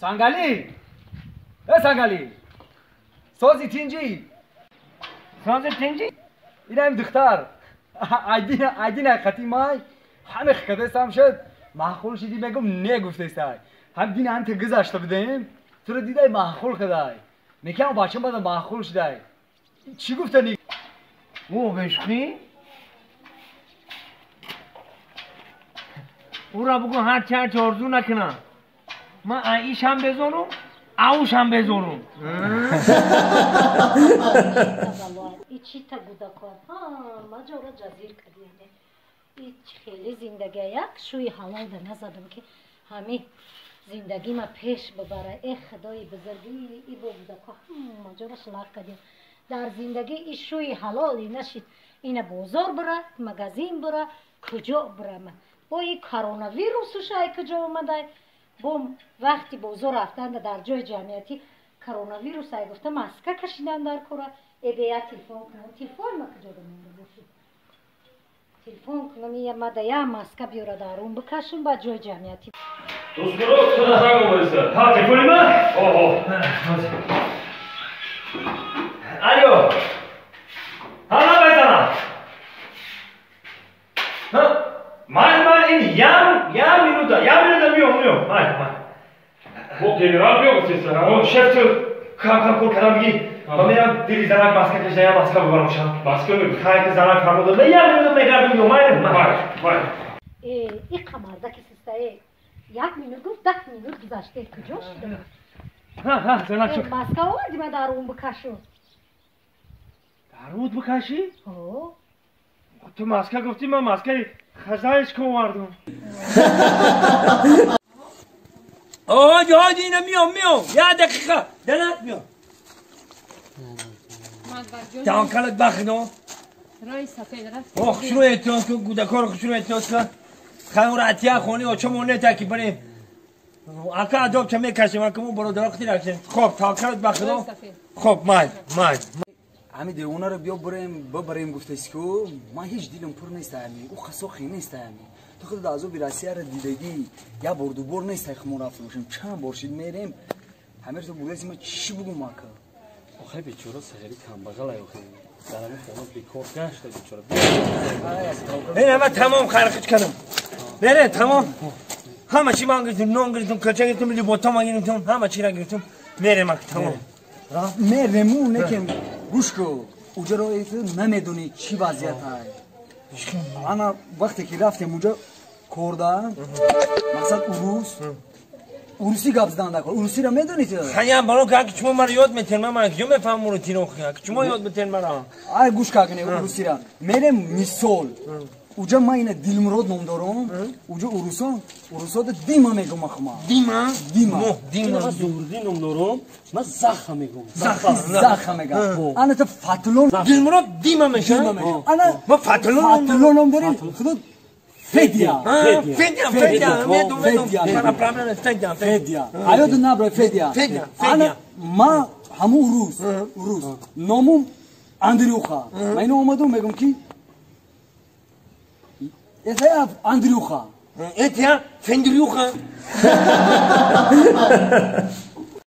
سانگالی ای سانگالی سوزی تینجی سوزی تینجی اینم دختر ایدین خطی مای همه خدستم شد معقول شدی بگم نگفته سای هم دین هم ته گذشته بدیم تو رو دیدای معقول خدای نکم بچم بعد معقول شدای چی گفتنی او بشخی او را بگو هر چه هر آرزو نکنم من ایش هم بزنم اوش هم بزنم چی تا گودکار ها ما جورا جزیر کردیم ای خیلی زندگی یک شوی حلال ده نزدم که همی زندگی ما پیش ببره ای خدای بزرگی ای با گودکار ما جورا شلاق کردیم در زندگی ای شوی حلالی نشید اینه بازار بره مگازین بره کجا بره من با این کرونا ویروسش ای کجا اومده با وقتی بازار رفتن در جای جمعیتی کرونا ویروس ای گفته ماسک کشیدن در کره ای بیا تلفن کنم تلفن ما کجا دمونده باشه تلفن کنم یه ما یا ماسک بیاره درون بکشم با جای جمعیتی دوستورو تو زنگ بزن ها تلفن ما اوه الو ها بزنم ها من این یم минута میام من خب گنرال بیا گفتی سر شف تو کم کم کردم میگی من میرم دیری زنک ماسک کشیدم یا ماسک ببرم شم ماسک ببر خیلی که زنک فرمود من یه минута میگردم میام من ای قمرده که سسته یک минут گفت 10 минут گذشته کجا شده ها زنک شد ماسک آوردی من در اون بکشم در اون بکشی؟ ها تو ماسک گفتی من ماسک خزایش کو آوردم آه جهاد اینه میام یه دقیقه دلت میام تانکلت بخدم رای سفید رفت آه خوشرو احتیاط کن گودکار خوشرو احتیاط کن خیلی رعتیه خونی آچه تکی بریم اکا عذاب چه میکشیم اکا مون برادرها خیلی رفتیم خب تانکلت بخدم خب مای همین دیوانه رو بیا بریم ببریم گفته کو من هیچ دیلم پر نیست همی او خساخی نیست همی تو خود از او بیرسیه رو دیدگی یا بار دو بار نیست خمون رفته باشیم چند بار شد میریم همه رو بوده من چی بگم اکا آخه بیچاره سهری کمبغل آخه در همین خونه بیکار گشته بیچاره نه من تمام خرخش کردم نه تمام همه چی من گرفتم نان گرفتم کلچه گرفتم لیباتا من گرفتم همه چی را گرفتم میریم اکا تمام میریم نکن گوش کو اونجا رو نمیدونی چی وضعیت هست انا وقتی که رفتیم اونجا کردن مقصد اروسی گپ زدن دکار اروسی را میدونی تو خیلی برو که شما مرا یاد میتین من کجا میفهمم اونو تینو که شما یاد میتین مرا آی گوش کنی اروسی را میرم مثال اونجا من اینه دیلمراد نام دارم اونجا اروسا دیما میگم اخما دیما دیما دیما من زوردی نام دارم من زخ میگم زخ میگم انا تو فاتلون دیلمراد دیما میشه انا ما فاتلون نام داریم خود فدیا میدونم فدیا آیا نبره فدیا انا ما همو روز نامم اندریوخا من اینو اومدم میگم کی Это Андрюха. Это Фендрюха.